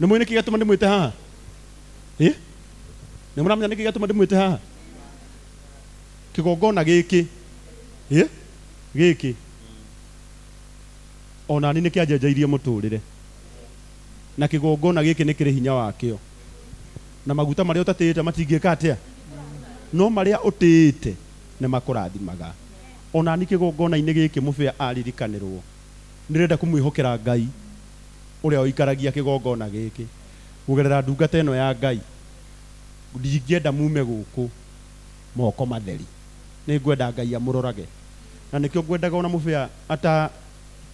Nĩ mũĩ nĩkĩ gĩatũma ndĩmwĩte haha? Ĩ? Nĩ mũramenya nĩkĩ gĩatũma ndĩmwĩte haha? Kĩgongona gĩkĩ. Ĩ? Gĩkĩ. Ona niĩ nĩ kĩanjenjeirie mũtũrĩre. Na kĩgongona gĩkĩ nĩ kĩrĩ hinya wakĩo. Na maguta marĩa ũtatĩĩte matingĩka atĩa? No marĩa ũtĩĩte nĩ makũrathimaga. Ona niĩ kĩgongona-inĩ gĩkĩ mũbĩa aririkanĩrwo, nĩndĩrenda kũmwĩhokera Ngai ũrĩa ũikaragia kĩgongona gĩkĩ kũgerera ndungata ĩno ya Ngai. Ndingĩenda mume gũkũ moko matheri. Nĩngwenda Ngai amũrorage. Na nĩkĩo ngwendaga ona mũbĩa ata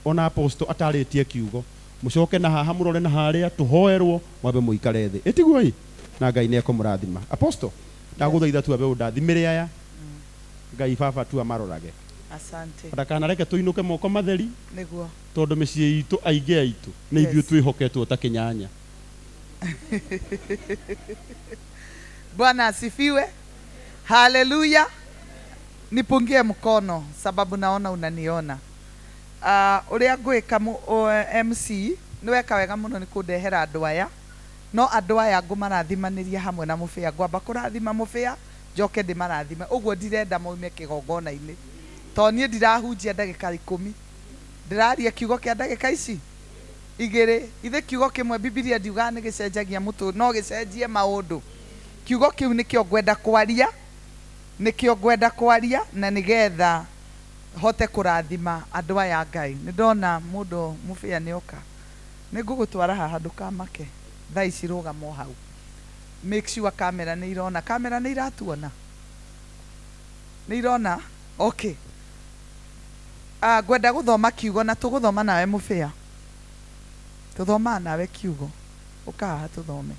ona apostle atarĩtie kiugo, mũcoke na haha mũrore na harĩa, tũhoerwo, mwambe mũikare thĩ. Ĩtiguo ĩ? Na Ngai nĩekũmũrathima. Apostle, ndagũthaitha tu ambe ũndathimĩre aya, Ngai baba tu amarorage. Asante. Ndakanareke tũinũke moko matheri. Nĩguo. Tondũ mĩciĩ itũ aingĩ aitũ nĩ ithuĩ twĩhoketwo ta kĩnyanya. Bwana asifiwe. Haleluya. Nipungie mkono sababu naona unaniona. Ũrĩa ngwĩka MC nĩ weka wega mũno nĩ kũndehera andũ aya, no andũ aya ngũmarathimanĩria hamwe na mũbĩa. Ngwamba kũrathima mũbĩa njoke ndĩmarathime. Ũguo ndirenda maume kĩgongona-inĩ, tondũ niĩ ndirahunjia ndagĩka ikũmi, ndĩraria kiugo kĩa ndagĩka ici igĩrĩ. Ithe kiugo kĩmwe Bibilia ndiugaga nĩ gĩcenjagia mũtũ, no gĩcenjie maũndũ. Kiugo kĩu nĩkĩo ngwenda kwaria, nĩkĩo ngwenda kwaria na nĩgetha hote kũrathima andũ aya a Ngai. Nĩ ndona mũndũ mũbĩa nĩ oka. Nĩ ngũgũtwara haha ndũkamake. Thaa ici rũgama o hau. Make sure camera nĩ irona. Camera nĩ iratuona? Nĩ irona? Okay. Ah, ngwenda gũthoma kiugo na tũgũthoma nawe mũbĩa. Tũthomaga nawe kiugo. Ũka haha tũthome.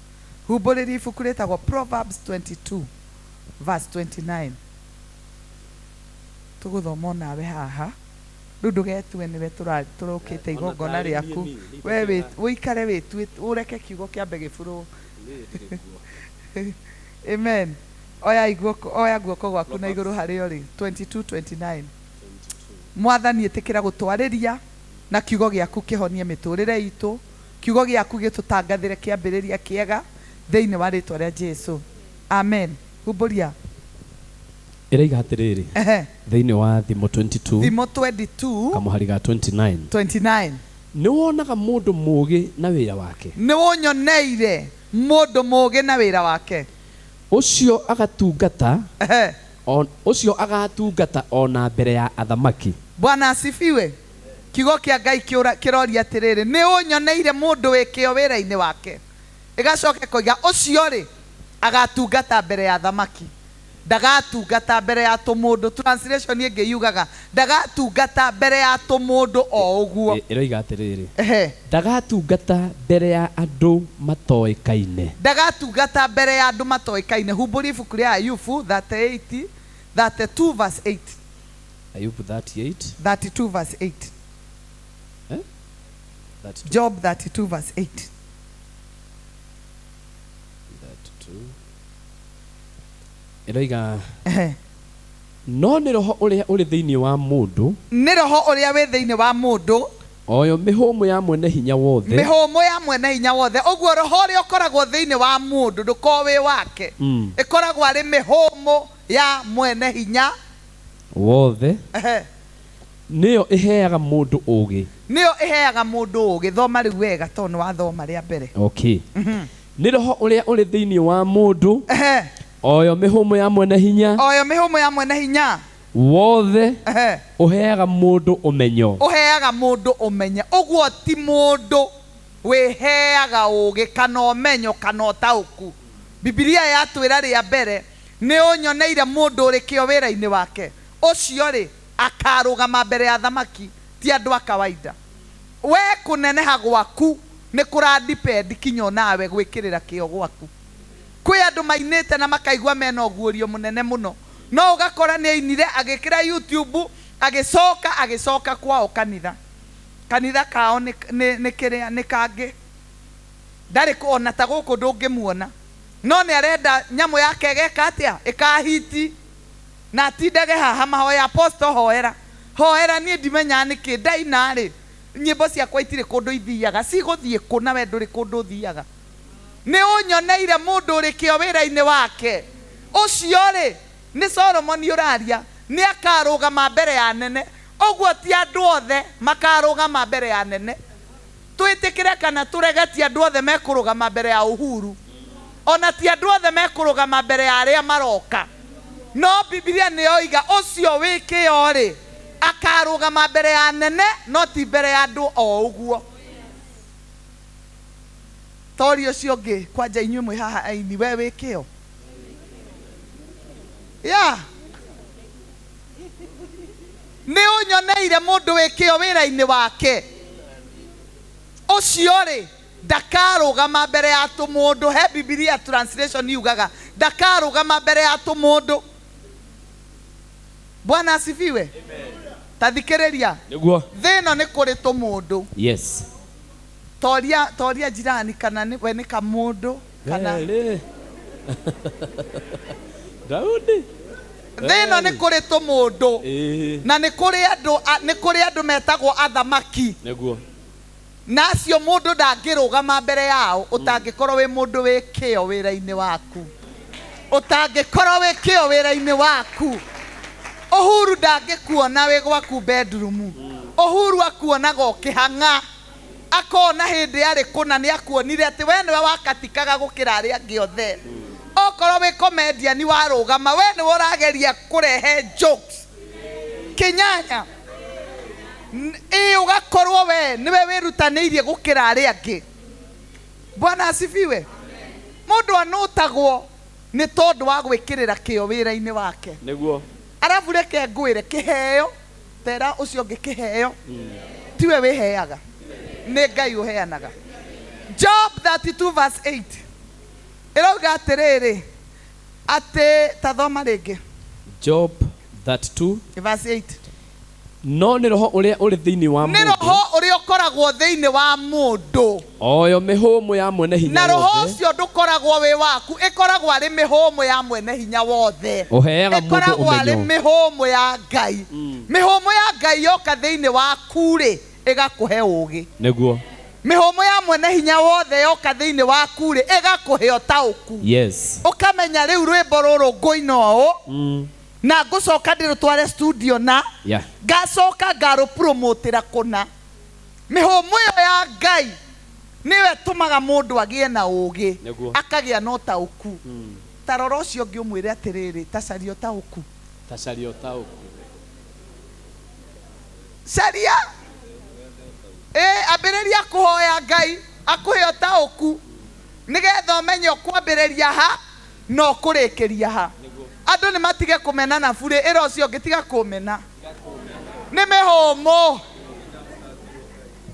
Humbũrĩria ibuku rĩtagwo Proverbs 22 verse 29. Tũgũthoma o nawe haha. Rĩu ndũgetue nĩwe tũrokĩte igongona rĩaku. We ũikare wĩtue, ũreke kiugo kĩambe gĩburwo. Amen. Oya guoko, oya guoko gwaku na igũrũ harĩa ũrĩ. 22 29. Mwathani ĩtĩkĩra gũtwarĩria na kiugo gĩaku kĩhonie mĩtũrĩre itũ. Kiugo gĩaku gĩtũtangathĩre kĩambĩrĩria kĩega thĩinĩ wa rĩtwa rĩa Jesu. Amen. Humbũria. Ĩroiga atĩrĩrĩ, Ehe. thĩinĩ wa Thimo 22, Thimo 22 kamũhari ga 29, 29. Nĩ wonaga mũndũ mũũgĩ na wĩra wake? Nĩ ũnyoneire mũndũ mũũgĩ na wĩra wake? Ũcio agatungata, Ehe. o, ũcio agatungata o na mbere ya athamaki. Bwana asifiwe. Kiugo kĩa Ngai kĩũra, kĩroria atĩrĩrĩ, nĩ ũnyoneire mũndũ wĩ kĩo wĩra-inĩ wake? Ĩgacoka ĩkoiga, ũcio-rĩ, agatungata mbere ya athamaki. Ndagatungata mbere ya tũmũndũ. Translation ĩngĩ yugaga, ndagatungata mbere ya tũmũndũ o ũguo. Ĩroiga atĩrĩrĩ, Ehe. Ndagatungata mbere ya andũ matoĩkaine. Ndagatungata mbere ya andũ matoĩkaine. Humbũria ibuku rĩa Ayubu 38, 32 verse 8. Ayubu 38. 32 verse 8. Eh? 32. Job 32 verse 8. 32. Ĩroiga, Ehe. No nĩ roho ũrĩa ũrĩ thĩinĩ wa mũndũ, Nĩ roho ũrĩa wĩ thĩinĩ wa mũndũ, o yo mĩhũmũ ya Mwene-Hinya-Wothe, mĩhũmũ ya Mwene-Hinya-Wothe. Ũguo roho ũrĩa ũkoragwo thĩinĩ wa mũndũ ndũkoragwo wĩ wake, ĩkoragwo arĩ mĩhũmũ ya Mwene-Hinya Wothe, Ehe. nĩyo ĩheaga mũndũ ũũgĩ. Nĩyo ĩheaga mũndũ ũũgĩ. Thoma rĩu wega tondũ nĩ wathoma rĩa mbere. Okay. Nĩ roho ũrĩa ũrĩ thĩinĩ wa mũndũ, Ehe. o yo mĩhũmũ ya Mwene-Hinya. O yo mĩhũmũ ya Mwene-Hinya. Wothe. Ehe. Ũheaga mũndũ ũmenyo. Ũheaga mũndũ ũmenyo. Ũguo ti mũndũ wĩheaga ũũgĩ kana ũmenyo kana ũtaũku. Bibilia yatwĩra rĩa mbere, nĩ ũnyoneire mũndũ ũrĩ kĩo wĩra-inĩ wake? Ũcio-rĩ, akarũgama mbere ya athamaki, ti andũ a kawaida. Wee kũneneha gwaku nĩ kũra depend kinya onawe gwĩkĩrĩra kĩo gwaku. Kwĩ andũ mainĩte na makaigua mena ũguũrio mũnene mũno, no ũgakora nĩ ainire agĩkĩra YouTube agĩcoka agĩcoka kwao kanitha. Kanitha kao nĩ, nĩ, nĩ kĩrĩa, nĩ kangĩ. Ndarĩ kũ, ona ta gũkũ ndũngĩmuona. No nĩ arenda nyamũ yake ĩgeka atĩa? Ĩkahiti. Na atindage haha mahoya, Apostle hoera, hoera, niĩ ndimenyaga nĩkĩ ndaina-rĩ. Nyĩmbo ciakwa itirĩ kũndũ ithiaga. Cigũthiĩ kũ na we ndũrĩ kũndũ ũthiaga? Nĩ ũnyoneire mũndũ ũrĩ kĩo wĩra-inĩ wake? Ũcio rĩ, nĩ Solomoni ũraria, nĩ akarũgama mbere ya anene. Ũguo ti andũ othe makarũgama mbere ya anene. Twĩtĩkĩre kana tũrege, ti andũ othe mekũrũgama mbere ya Uhuru. Ona ti andũ othe mekũrũgama mbere ya arĩa maroka. No Bibilia nĩ yoiga ũcio wĩ kĩo rĩ, akarũgama mbere ya anene, no ti mbere ya andũ o ũguo. Tori ũcio ũngĩ, kwanja inyuĩ mwĩ haha aini, we wĩ kĩo? Yeah. Nĩ ũnyoneire mũndũ wĩ kĩo wĩra-inĩ wake? Ũcio rĩ, ndakarũgama mbere ya tũmũndũ. He Bibilia translation yugaga ndakarũgama mbere ya tũmũndũ. Bwana asifiwe. Ta thikĩrĩria. Nĩguo. Thĩ ĩno nĩ kũrĩ tũmũndũ. Yes. Toria toria jirani kana nĩ we nĩ kamũndũ kana. Rĩ. Daudi. Thĩ ĩno nĩ kũrĩ tũmũndũ. Ĩĩ. Na nĩ kũrĩ andũ nĩ kũrĩ andũ metagwo athamaki. Nĩguo. Na acio mũndũ ndangĩrũgama mbere yao ũtangĩkorwo wĩ mũndũ wĩ kĩo wĩra-inĩ waku. Ũtangĩkorwo wĩ kĩo wĩra-inĩ waku. Uhuru ndangĩkuona wĩ gwaku bedroom. Uhuru akuonaga ũkĩhang'a. Akona hĩndĩ arĩ kũna nĩ akuonire atĩ we nĩwe wakatikaga gũkĩra arĩa angĩ othe. Okorwo wĩ comedian warũgama, we nĩwe ũrageria kũrehe jokes. Kĩnyanya. Ĩ ũgakorwo we nĩwe wĩrutanĩirie gũkĩra arĩa angĩ. Bwana asifiwe. Mũndũ anũtagwo nĩ tondũ wa gwĩkĩrĩra kĩo wĩra-inĩ wake. Nĩguo. Arabu reke ngwĩre, kĩheo, tera ũcio ũngĩ kĩheo, tiwe wĩheaga, nĩ Ngai ũheanaga. Job 32 verse 8 ĩrauga atĩrĩrĩ, atĩ ta thoma rĩngĩ. Job 32 verse 8. No nĩ roho ũrĩa ũrĩ thĩinĩ wa Nĩ mũndũ, roho ũrĩa ũkoragwo thĩinĩ wa mũndũ, oyo mĩhũmũ ya mwene hinya na roho wothe, ũcio ndũkoragwo wĩ waku, ĩkoragwo arĩ mĩhũmũ ya mwene hinya wothe, ũheaga mũndũ ĩkoragwo arĩ ũmenyo. mĩhũmũ ya Ngai. Mĩhũmũ ya Ngai yoka thĩinĩ waku rĩ, ĩgakũhe ũgĩ. Nĩguo. Mĩhũmũ ya mwene hinya wothe yoka thĩinĩ waku rĩ, ĩgakũhe ũtaũku. Yes. Ũkamenya rĩu rwĩmbo rũrũ ngũina ũũ, na ngũcoka ndĩrũtware studio na ngacoka ngarũpromotĩra kũna. Mĩhũmũ ĩyo ya Ngai nĩyo ĩtũmaga mũndũ agĩe na ũgĩ, Nĩguo. akagĩa na ũtaũku. Ta rora ũcio ũngĩ ũmwĩre atĩrĩrĩ, ta caria ũtaũku. Ta caria ũtaũku. Caria. Ĩ, ambĩrĩria kũhoya Ngai akũhe ũtaũku, nĩgetha ũmenye ũkwambĩrĩria ha na ũkũrĩkĩria ha. Andũ nĩ matige kũmenana burĩ, ĩra ũcio ũngĩ tiga kũmena. Nĩ mĩhũmũ.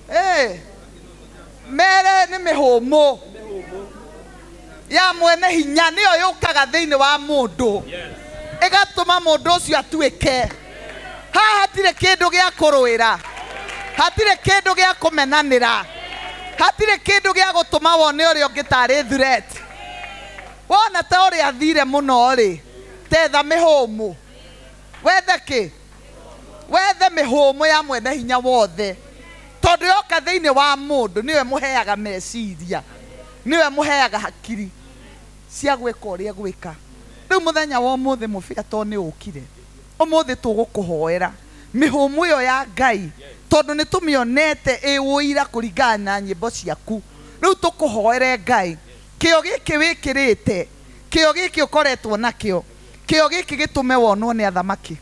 Ĩ, mere nĩ mĩhũmũ ya mwene hinya, nĩyo yũkaga thĩinĩ wa mũndũ, ĩgatũma mũndũ ũcio atuĩke. Haha hatirĩ kĩndũ gĩa kũrũĩra, hatirĩ kĩndũ gĩa kũmenanĩra, hatirĩ kĩndũ gĩa gũtũma wone ũrĩa ũngĩ tarĩ threat. Wona ta ũrĩa athire mũno rĩ, tetha mĩhũmũ. Wethe kĩ? Wethe mĩhũmũ ya mwene hinya wothe, tondũ yoka thĩinĩ wa mũndũ nĩwe mũheaga meciria, nĩwe mũheaga hakiri cia gwĩka ũrĩa gwĩka. Rĩu mũthenya wa ũmũthĩ mũbĩa to nĩ ũkire, ũmũthĩ tũgũkũhoera mĩhũmũ ĩyo ya Ngai, tondũ nĩ tũmĩonete ĩ ũira kũringana na nyĩmbo ciaku. Rĩu tũkũhoere Ngai, kĩo gĩkĩ wĩkĩrĩte, kĩo gĩkĩ ũkoretwo nakĩo, kĩo gĩkĩ gĩtũme wonwo nĩ athamaki,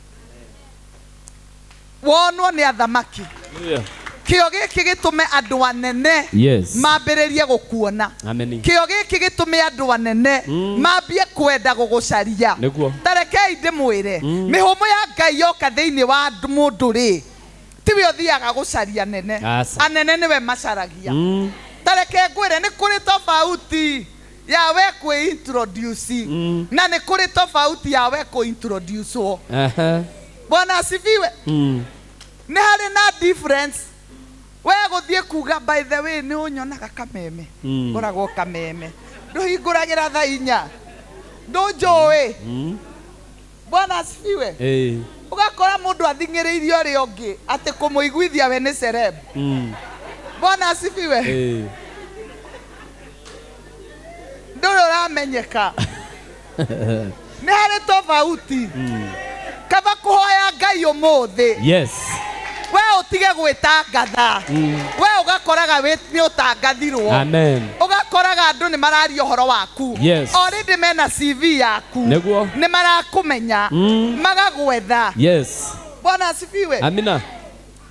wonwo nĩ athamaki. Kĩo gĩkĩ gĩtũme andũ anene mambĩrĩrie gũkuona. Amen. Kĩo gĩkĩ gĩtũme andũ anene mambie kwenda gũgũcaria. Nĩguo. Ta rekei ndĩmwĩre, mĩhũmũ ya Ngai yoka thĩinĩ wa mũndũ rĩ, tiwe ũthiaga gũcaria nene. Aca. Anene nĩwe macaragia. Ta reke ngwĩre, nĩ kũrĩ tofauti ya we kwĩ introduce na nĩ kũrĩ tofauti ya we kũ introduce wo. Aha. Bwana asifiwe. Nĩ harĩ na difference. We gũthiĩ kuga by the way nĩ ũnyonaga kameme, ngoragwo kameme, ndũhingũragĩra thaa inya, ndũnjũĩ. Bwana asifiwe. Ĩĩ. Ũgakora mũndũ athing'ĩrĩirie ũrĩa ũngĩ atĩ kũmũiguithia we nĩ celeb. Bwana asifiwe. Ndũrĩ ũramenyeka. Nĩ harĩ tofauti. Kaba kũhoya Ngai ũmũthĩ. Yes. We ũtige gwĩtangatha. We ũgakoraga nĩ ũtangathirwo. Amen. Ũgakoraga andũ nĩ mararia ũhoro waku. Yes. Already mena CV yaku. Nĩguo. Nĩ marakũmenya. Magagwetha. Yes. Bwana asifiwe. Amina.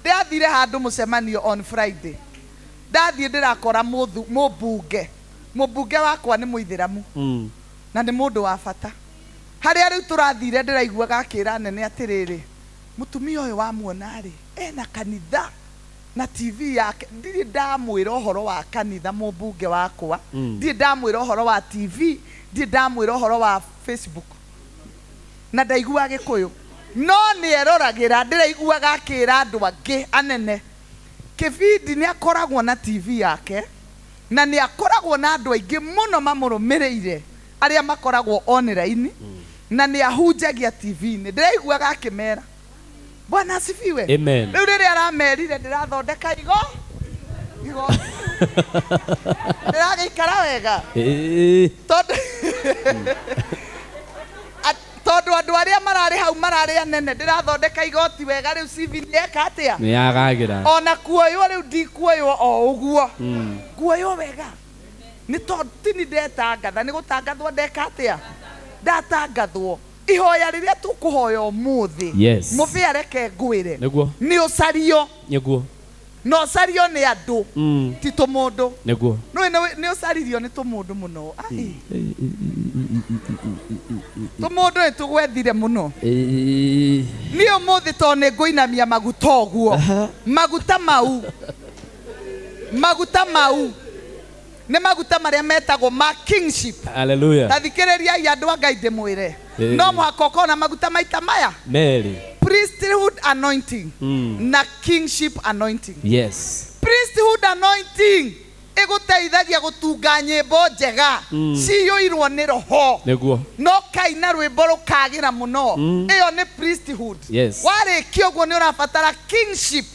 Ndĩrathire handũ mũcemanio on Friday. Ndathiĩ ndĩrakora mũmbunge. Mũmbunge wakwa nĩ mũithĩramu. Na nĩ mũndũ wa bata. Harĩa rĩu tũrathire ndĩraiguaga akĩra nene atĩrĩrĩ, mũtumia ũyũ wamuona rĩ, ena kanitha na TV yake. Ndirĩ ndamwĩra ũhoro wa kanitha mũmbunge wakwa. Ndirĩ ndamwĩra ũhoro wa TV, ndirĩ ndamwĩra ũhoro wa Facebook. Na ndaiguaga Gĩkũyũ. No nĩ eroragĩra, ndĩraiguaga akĩra andũ angĩ anene. Kĩbindi nĩ akoragwo na TV yake, na nĩ akoragwo na andũ aingĩ mũno mamũrũmĩrĩire arĩa makoragwo online, na nĩ ahunjagia TV-inĩ. Ndĩraiguaga akĩmera. Bwana asifiwe. Amen. Rĩu rĩrĩa aramerire ndĩrathondeka igo. Ndĩragĩikara wega. Tondũ tondũ andũ arĩa mararĩ hau mararĩ anene ndĩrathondeka igoti wega rĩu CV nĩ eka atĩa? Nĩ yagagĩra. Ona kuoywo rĩu ndikuoywo o ũguo. Kuoywo wega. Nĩ tondũ ti ndetangatha, nĩ gũtangathwo ndeka atĩa? Ndatangathwo. Ihoya rĩrĩa tũkũhoya ũmũthĩ. Yes. Mũbĩa reke ngwĩre. Nĩguo. Nĩ ũcario. Nĩguo. Na ũcario nĩ andũ. Ti tũmũndũ. Nĩguo. Nĩ ũcaririo nĩ tũmũndũ mũno. Ai. Tũmũndũ nĩ tũgwethire mũno. Niĩ ũmũthĩ tondũ nĩ ngũinamia maguta ũguo. Maguta mau. Maguta mau. Nĩ maguta marĩa metagwo ma kingship. Hallelujah. Ta thikĩrĩriai andũ a Ngai ndĩmwĩre. No mũhaka ũkorwo na maguta maita maya. Mary. Priesthood anointing na kingship anointing. Yes. Priesthood anointing ĩgũteithagia gũtunga nyĩmbo njega ciyũirwo nĩ roho. Nĩguo. No kaina rwĩmbo rũkagĩra mũno. Ĩyo nĩ priesthood. Yes. Warĩkia ũguo nĩ ũrabatara kingship.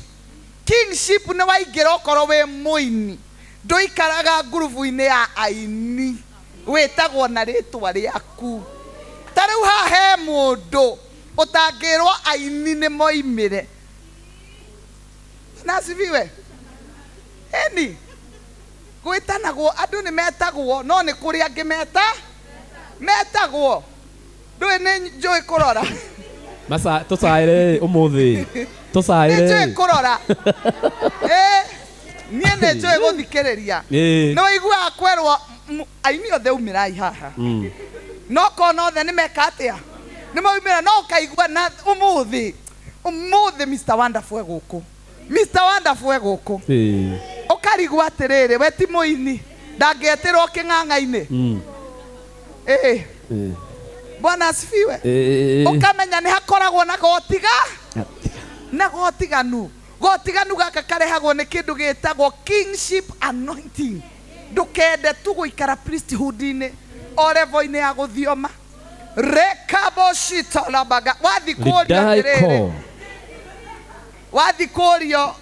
Kingship nĩ waingĩra okorwo wĩ mũini. Ndũikaraga ngurubu-inĩ ya aini. Wĩtagwo na rĩtwa rĩaku. Ta rĩu haha he mũndũ ũtangĩrwo aini nĩ moimĩre. Nasifiwe. Eni. Gwĩtanagwo andũ nĩ metagwo no nĩ kũrĩ angĩ metagwo. Ndũĩ nĩ njũĩ kũrora. Masa tũcaĩre ũmũthĩ. Tũcaĩre. Nĩ njũĩ kũrora. Niĩ nĩ njũĩ gũthikĩrĩria. Nĩ waiguaga kwerwo aini othe umĩrai haha. No kona othe nĩ meka atĩa? Nĩ maumĩra no ũkaigua na ũmũthĩ. Ũmũthĩ Mr. Wonderful egũkũ. Mr. Wonderful egũkũ. Ũkarigwo atĩrĩrĩ, we ti mũini. Ndangĩetĩrwo kĩng'ang'a-inĩ. Bwana asifiwe. Ũkamenya nĩ hakoragwo na gotiga. Na gotiganu. Gotiganu gaka karehagwo nĩ kĩndũ gĩtagwo kingship anointing. Ndũkende tu gũikara priesthood-inĩ o level-inĩ ya gũthioma. Rekaboshita labaga. Wathi kũrio atĩrĩrĩ. Wathi kũrio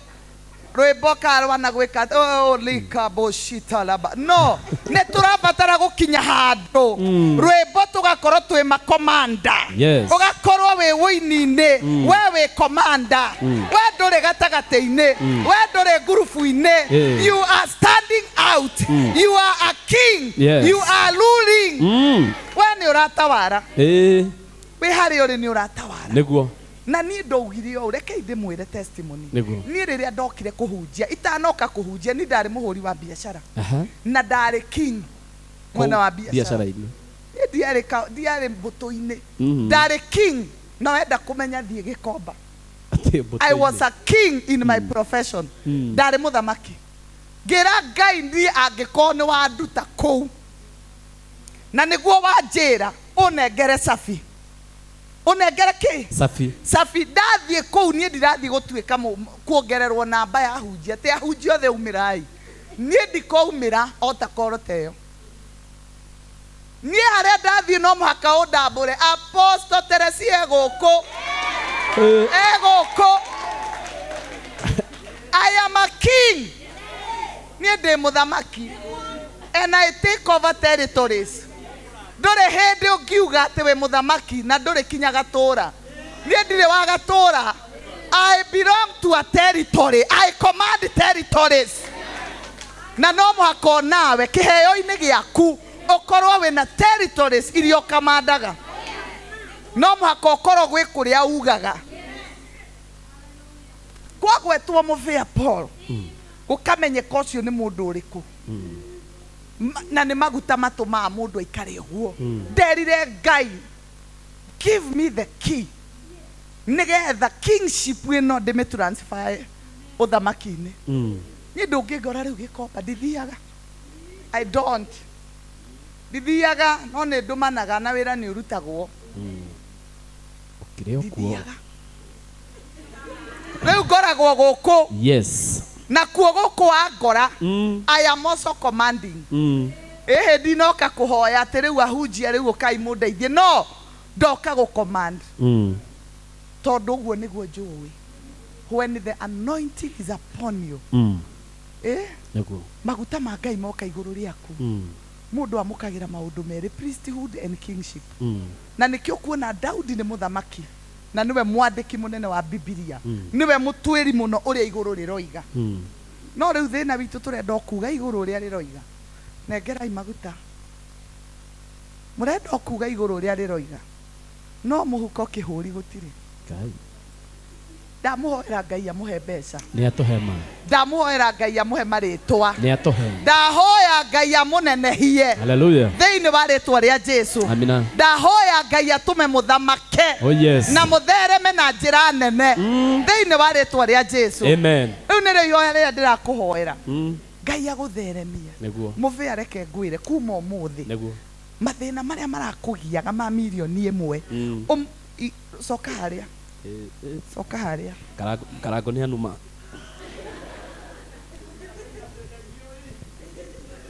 rwĩmbo karwa na gwĩka likaboshita laba. No, nĩ tũrabatara gũkinya handũ. Rwĩmbo tũgakorwo twĩ makomanda. Yes. Ũgakorwo wĩ wũini-inĩ, we wĩ komanda. We ndũrĩ gatagatĩ-inĩ, we ndũrĩ ngurubu-inĩ. You are standing out. You are a king. Yes. You are ruling. We nĩ ũratawara. Wĩ harĩa ũrĩ nĩ ũratawara. Nĩguo. Na niĩ ndaugire ũũ, reke ndĩmwĩre testimony. Nĩguo. Niĩ rĩrĩa ndokire kũhunjia, itanoka kũhunjia, niĩ ndarĩ mũhũri wa biacara. Na ndarĩ king mwena wa biacara. Biacara-inĩ. Niĩ ndiarĩ mbũtũ-inĩ. Ndarĩ king na wenda kũmenya thiĩ Gĩkomba. I was a king in my profession. Ndarĩ mũthamaki. Ngĩra Ngai niĩ angĩkorwo nĩ wanduta kũu. Na nĩguo wanjĩra ũnengere cabi. Ũnengere kĩ? Safi. Safi ndathiĩ kũu niĩ ndirathiĩ gũtuĩka kuongererwo namba ya ahunjia. Atĩ ahunjia othe umĩrai. Niĩ ndikoumĩra o ta koro ta ĩyo. Niĩ harĩa ndathiĩ no mũhaka ũndambũre. Apostle Teresia gũkũ. Egũkũ. I am a king. Niĩ ndĩ mũthamaki. And I take over territories. Ndũrĩ hĩndĩ ũngiuga atĩ wĩ mũthamaki na ndũrĩ kinya gatũra. Niĩ ndirĩ wa gatũra. I belong to a territory. I command territories. Na no mũhaka onawe kĩheo-inĩ gĩaku ũkorwo wĩna territories iria ũkamandaga. No mũhaka ũkorwo gwĩ kũrĩa ugaga. Kwagwetwo mũbĩa Paul gũkamenyeka ũcio nĩ mũndũ ũrĩkũ. Na nĩ maguta matũmaga mũndũ aikare ũguo. Nderire Ngai, give me the key nĩgetha kingship ĩno ndĩmĩ transfer ũthamaki-inĩ. Niĩ ndũngĩngora rĩu gĩkomba ndithiaga. I don't. Ndithiaga no nĩ ndũmanaga na wĩra nĩ ũrutagwo. Ũkĩrĩ o kuo. Ndithiaga. Rĩu ngoragwo gũkũ. Yes. Nakuo gũkũ wangora, I am also commanding. Ĩhĩ ndinoka kũhoya atĩ rĩu ahunjia rĩu ũkai mũndeithie. No ndoka gũ command. Tondũ ũguo nĩguo njũĩ. When the anointing is upon you. Nĩguo. Maguta ma Ngai moka igũrũ rĩaku. Mũndũ amũkagĩra maũndũ merĩ, priesthood and kingship. Na nĩkĩo kuona Daudi nĩ mũthamaki na nĩwe mwandĩki mũnene wa Bibilia. Nĩwe mũtuĩri mũno ũrĩa igũrũ rĩroiga. No rĩu thĩna witũ tũrenda o kuga igũrũ ũrĩa rĩroiga. Nengerai maguta. Mũrenda o kuga igũrũ ũrĩa rĩroiga. No mũhuko kĩhũri gũtirĩ. Ngai. Ndamũhoera Ngai amũhe mbeca. Nĩ atũhe ma. Ndamũhoera Ngai amũhe marĩtwa. Nĩ atũhe. Ndahoya Ngai amũnenehie. Hallelujah. Thĩinĩ wa rĩtwa rĩa Jesu. Amina. Ndahoya Ngai atũme mũthamake. Oh yes. Na mũthereme na njĩra nene. Thĩinĩ wa rĩtwa rĩa Jesu. Amen. Rĩu nĩrĩo ihoya rĩrĩa ndĩrakũhoera. Ngai agũtheremie. Nĩguo. Mũbĩa reke ngwĩre kuma ũmũthĩ. Nĩguo. Mathĩna marĩa marakũgiaga ma mirioni ĩmwe. Coka harĩa. Coka harĩa. Karango nĩ anuma.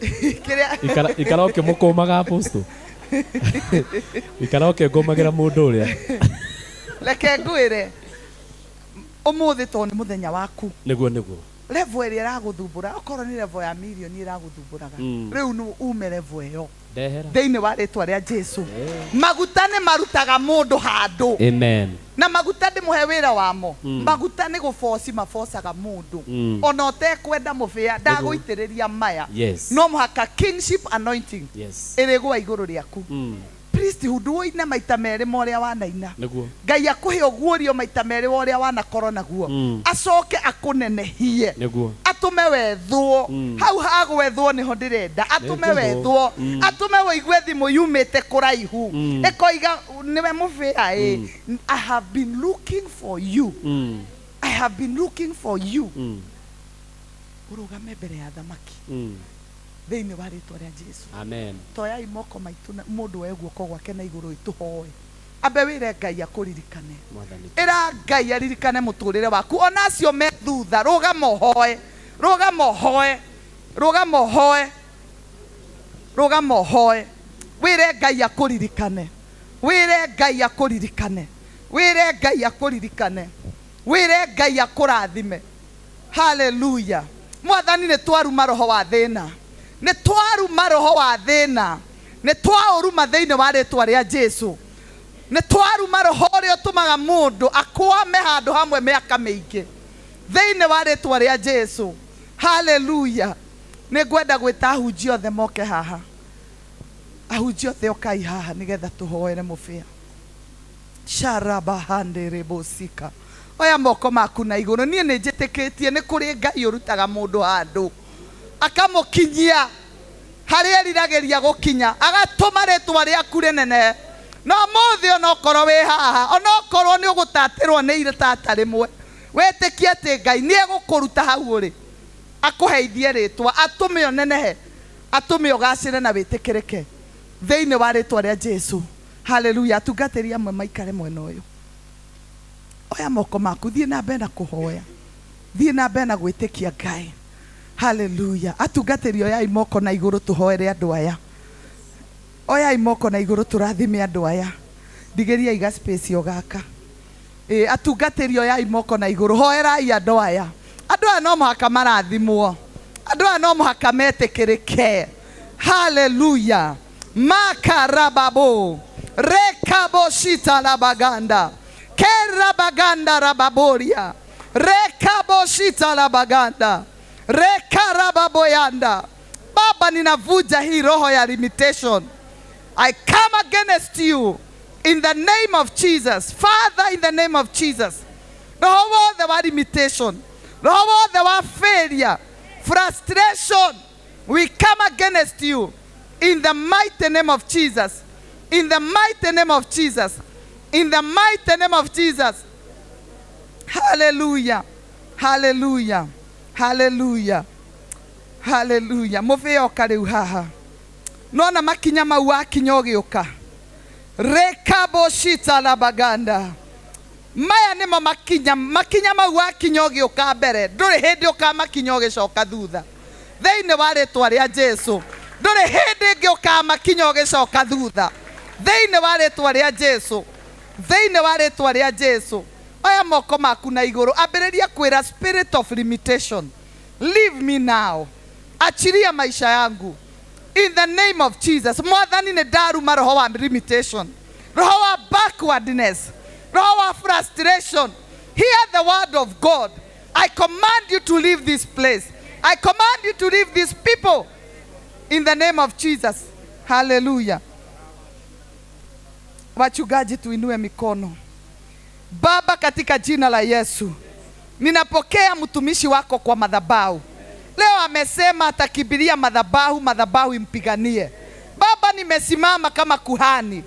Kĩrĩa Ikara ũkĩmũkũmaga apostle. Ikara ũkĩngũmagĩra mũndũ ũrĩa. Reke ngwĩre ũmũthĩ tondũ nĩ mũthenya waku. Nĩguo nĩguo. Level ĩrĩa ĩragũthumbũra okorwo nĩ level ya mirioni ĩragũthumbũraga. Rĩu nĩ ume level ĩyo. Ndehera. Thĩinĩ wa rĩtwa rĩa Jesu. Maguta nĩ marutaga mũndũ handũ. Amen. Na maguta ndĩmũhe wĩra wamo. Maguta nĩ gũboci mabocaga mũndũ. Ona ũtekwenda mũbĩa ndagũitĩrĩria maya. Yes. No mũhaka kingship anointing Yes. ĩrĩgũa igũrũ rĩaku. Priesthood ũine maita merĩ ma ũrĩa wanaina. Nĩguo. Ngai akũhe ũguũrio maita merĩ wa ũrĩa wanakorwo naguo. Acoke akũnenehie. Nĩguo. Atũme wethwo. Hau hagwethwo nĩho ndĩrenda. Atũme wethwo. Atũme wĩigue thimũ yumĩte kũraihu. Ĩkoiga nĩwe mũbĩa ĩ. I have been looking for you. I have been looking for you. Ũrũgame mbere ya thamaki. Thĩinĩ wa rĩtwa rĩa Jesu. Amen. Toyai moko maitũ na mũndũ oe guoko gwake na igũrũ tũhoe. Ambe wĩre Ngai akũririkane. Mwathani. Ĩra Ngai aririkane mũtũrĩre waku. Ona acio me thutha, rũgama ũhoe. Rũgama ũhoe. Rũgama ũhoe. Rũgama ũhoe. Wĩre Ngai akũririkane. Wĩre Ngai akũririkane. Wĩre Ngai akũririkane. Wĩre Ngai akũrathime. Hallelujah. Mwathani nĩ twaruma roho wa thĩna. Nĩ twaruma roho wa thĩna. Nĩ twaũruma thĩinĩ wa rĩtwa rĩa Jesu. Nĩ twaruma roho ũrĩa ũtũmaga mũndũ akwame handũ hamwe mĩaka mĩingĩ. Thĩinĩ wa rĩtwa rĩa Jesu. Hallelujah. Nĩ ngwenda gwĩta ahunjia othe moke haha. Ahunjia othe ũkai haha nĩgetha tũhoere mũbĩa. Sharabahanderebosika. Oya moko maku na igũrũ. Niĩ nĩ njĩtĩkĩtie nĩ kũrĩ Ngai ũrutaga mũndũ handũ. Akamũkinyia harĩa eriragĩria gũkinya. Agatũma rĩtwa rĩaku rĩnene. No mũthĩ onokorwo wĩ haha, onokorwo nĩ ũgũtatĩrwo nĩ itata rĩmwe, wĩtĩkie atĩ Ngai nĩ egũkũruta hau ũrĩ. Akũheithie rĩtwa, atũme ũnenehe, atũme ũgacĩre na wĩtĩkĩrĩke. Thĩinĩ wa rĩtwa rĩa Jesu. Hallelujah. Atungatĩri amwe maikare mwena ũyũ. Oya moko maku, thiĩ na mbere na kũhoya. Thiĩ na mbere na gwĩtĩkia Ngai. Hallelujah. Atungatĩri oyai moko na igũrũ tũhoere andũ aya. Oyai moko na igũrũ tũrathime andũ aya. Ndigĩriai ga space o gaka. Ĩ, atungatĩri oyai moko na igũrũ, hoerai andũ aya. Andũ aya no mũhaka marathimwo, andũ aya no mũhaka metĩkĩrĩke. Haleluya. Makarababo rekaboshita labaganda kerabaganda rababoria rekaboshita labaganda rekarababoyanda. Baba, ninavuja hii roho ya limitation. I come against you in the name of Jesus. Father, in the name of Jesus. Roho wothe wa limitation, roho wothe wa failure, frustration, we come against you in the mighty name of Jesus. In the mighty name of Jesus. In the mighty name of Jesus. Hallelujah. Hallelujah. Hallelujah. Hallelujah. Mũbĩoka rĩu haha. Nona makinya mau wakinya ũgĩũka. Rekaboshita labaganda. Maya nĩmo makinya, makinya mau wakinya ũgĩũka mbere, ndũrĩ hĩndĩ ũkamakinya ũgĩcoka thutha. Thĩinĩ wa rĩtwa rĩa Jesu, ndũrĩ hĩndĩ ĩngĩ ũkamakinya ũgĩcoka thutha. Thĩinĩ wa rĩtwa rĩa Jesu, thĩinĩ wa rĩtwa rĩa Jesu. Oya moko maku na igũrũ, ambĩrĩria kwĩra spirit of limitation, leave me now, achilia maisha yangu in the name of Jesus. Mwathani nĩ ndaruma roho wa limitation, roho wa backwardness, roho wa frustration. Hear the word of God. I command you to leave this place. I command you to leave these people in the name of Jesus. Hallelujah. Wachungaji, tuinue mikono. Baba, katika jina la Yesu, ninapokea mtumishi wako kwa madhabahu. Leo amesema atakimbilia madhabahu, madhabahu impiganie. Baba, nimesimama kama kuhani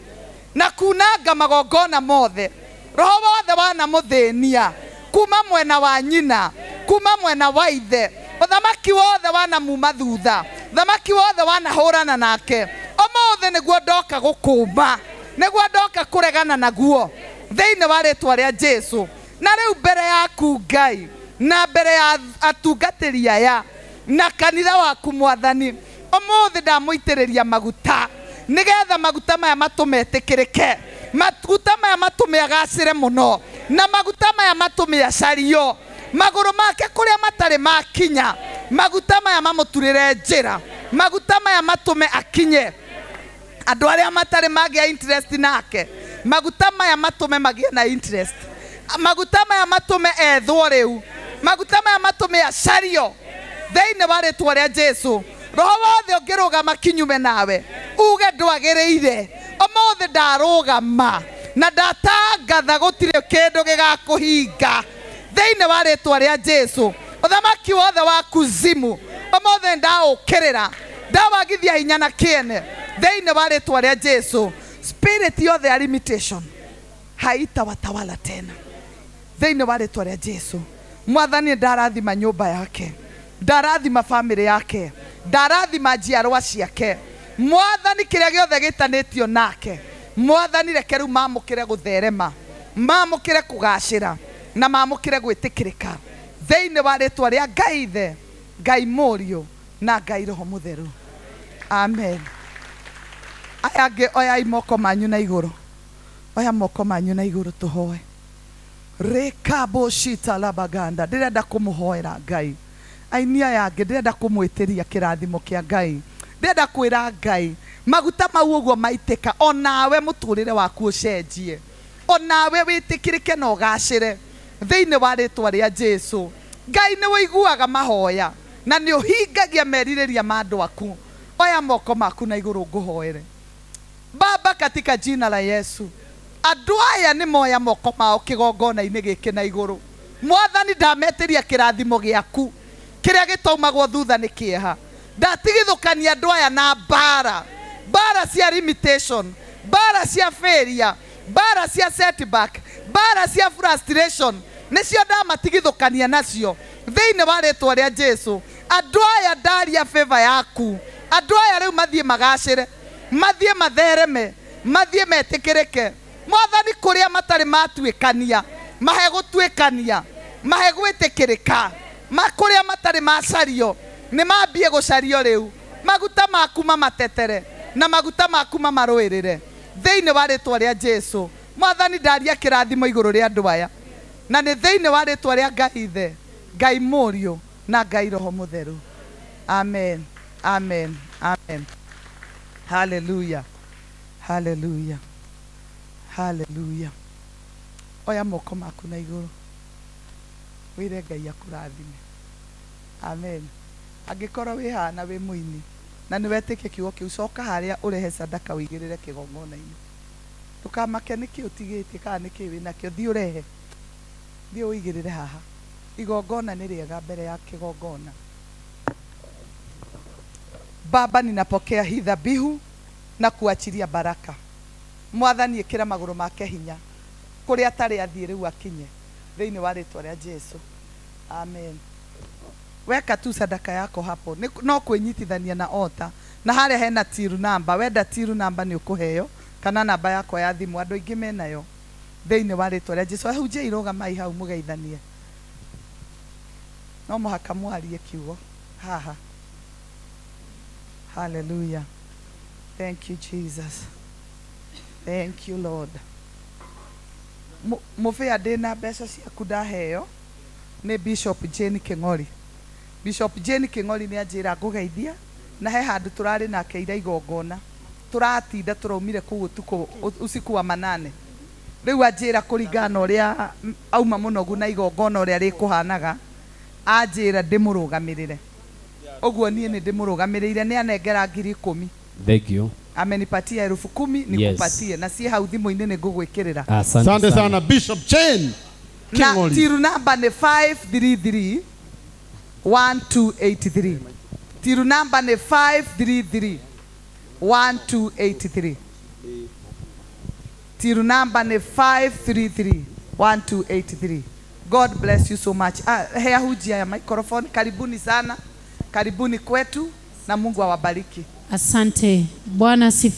na kunaga magongona mothe, roho wothe wanamuthĩnia kuma mwena wa nyina, kuma mwena wa ithe, ũthamaki wothe wanamuma thutha, thamaki wothe wanahũrana nake, ũmũthĩ nĩguo ndoka gũkũma, nĩguo ndoka kũregana naguo thĩinĩ wa rĩtwa rĩa Jesu. Na rĩu mbere yaku Ngai, na mbere ya atungatĩri aya na kanitha waku Mwathani, ũmũthĩ ndamũitĩrĩria maguta nĩgetha maguta maya matũme etĩkĩrĩke, maguta maya matũme agacĩre mũno, na maguta maya matũme acario, magũrũ make kũrĩa matarĩ makinya, maguta maya mamũturĩre njĩra, maguta maya matũme akinye andũ arĩa matarĩ magĩa interest nake, maguta maya matũme magĩe na interest, maguta maya matũme ethwo rĩu, maguta maya matũme acario thĩinĩ wa rĩtwa rĩa Jesu. Roho wothe ũngĩrũgama kinyume nawe uge ndwagĩrĩire, ũmũthĩ ndarũgama na ndatangatha gũtirĩ kĩndũ gĩgakũhinga thĩinĩ wa rĩtwa rĩa Jesu. Ũthamaki wothe wa kuzimu ũmũthĩ ndaũkĩrĩra, ndawagithia hinya na kĩene thĩinĩ wa rĩtwa rĩa Jesu. Spirit yothe ya limitation haitawatawala tena thĩinĩ wa rĩtwa rĩa Jesu. Mwathani, ndarathima nyũmba yake, ndarathima famĩlĩ yake, ndarathima njiarwa ciake. Mwathani, kĩrĩa gĩothe gĩtanĩtio nake, Mwathani, reke rĩu mamũkĩre gũtherema, mamũkĩre kũgacĩra na mamũkĩre gwĩtĩkĩrĩka thĩinĩ wa rĩtwa rĩa Ngai Ithe, Ngai Mũriũ na Ngai Roho Mũtheru. Amen. Aya angĩ oyai moko manyu na igũrũ, oya moko manyu na igũrũ tũhoe. Rekaboshita labaganda, ndĩrenda kũmũhoera Ngai. Aini aya angĩ ndĩrenda kũmwĩtĩria kĩrathimo kĩa Ngai, ndĩrenda kwĩra Ngai maguta mau ũguo maitĩka, onawe mũtũrĩre waku ũcenjie, onawe wĩtĩkĩrĩke na ũgacĩre thĩinĩ wa rĩtwa rĩa Jesu. Ngai nĩ ũiguaga mahoya na nĩ ũhingagia merirĩria ma andũ aku. Oya moko maku na igũrũ ngũhoere. Baba, katika jina la Yesu, andũ aya nĩ moya moko mao kĩgongona-inĩ gĩkĩ na igũrũ. Mwathani, ndametĩria kĩrathimo gĩaku kĩrĩa gĩtaumagwo thutha nĩ kĩeha. Ndatigithũkania andũ aya na mbara, mbara cia limitation, mbara cia failure, mbara cia setback, mbara cia frustration, nĩcio ndamatigithũkania nacio thĩinĩ wa rĩtwa rĩa Jesu. Andũ aya ndaria favor yaku, andũ aya rĩu mathiĩ magacĩre, mathiĩ mathereme, mathiĩ metĩkĩrĩke. Mwathani, kũrĩa matarĩ matuĩkania, mahe gũtuĩkania, mahe gwĩtĩkĩrĩka, kũrĩa matarĩ macario, nĩ mambie gũcario rĩu. Maguta maku mamatetere na maguta maku mamarũĩrĩre thĩinĩ wa rĩtwa rĩa Jesu. Mwathani ndaria kĩrathimo igũrũ rĩa andũ aya na nĩ thĩinĩ wa rĩtwa rĩa Ngai Ithe, Ngai Mũriũ na Ngai Roho Mũtheru. Amen, amen, amen. Haleluya, haleluya, haleluya. Oya moko maku na igũrũ wĩre Ngai akũrathime. Amen. Angĩkorwo wĩ haha na wĩ mũini na nĩ wetĩkia kiugo kĩu, coka harĩa ũrehe sadaka ũigĩrĩre kĩgongona-inĩ. Ndũkamake nĩkĩ ũtigĩtie kana nĩkĩ wĩnakĩo, thiĩ ũrehe, thiĩ ũigĩrĩre haha. Igongona nĩ rĩega mbere ya kĩgongona. Baba, ninapokea hii dhabihu na kuachilia baraka. Mwathani ĩkĩra magũrũ make hinya kũrĩa atarĩ athiĩ rĩu akinye thĩinĩ wa rĩtwa rĩa Jesu. Amen. Weka tu sadaka yako hapo. No kwĩnyitithania na ota na harĩa hena till number, wenda till number nĩ ũkũheo kana namba yakwa ya thimũ, andũ aingĩ menayo thĩinĩ wa rĩtwa rĩa Jesu. Ahunjia irũgamai hau mũgeithanie, no mũhaka mwarie kiugo haha. Hallelujah. Thank you Jesus. Thank you Lord. Mũbĩa ndĩna mbeca ciaku ndaheo nĩ Bishop Jane King'ori. Bishop Jane King'ori nĩ anjĩra ngũgeithia na he handũ tũrarĩ nake ira igongona tũratinda tũraumire kũu ũtukũ usiku wa manane. Rĩu anjĩra kũringana na ũrĩa auma mũnogu na igongona ũrĩa rĩkũhanaga, anjĩra ndĩmũrũgamĩrĩre. Ũguo niĩ nĩ ndĩmũrũgamĩrĩire, nĩ anengera 10,000. Thank you. Amenipatia 10,000 nikupatie. Na ciĩ hau thimũ-inĩ nĩ ngũgwĩkĩrĩra. Asante Asante sana Bishop Jane Na King'ori. till number nĩ 533 1283. Till number nĩ 533 1283. Till number nĩ 533 1283. God bless you so much. He ahunjia ya microphone, karibuni sana. Karibuni kwetu na Mungu awabariki. Asante. Bwana asifiwe.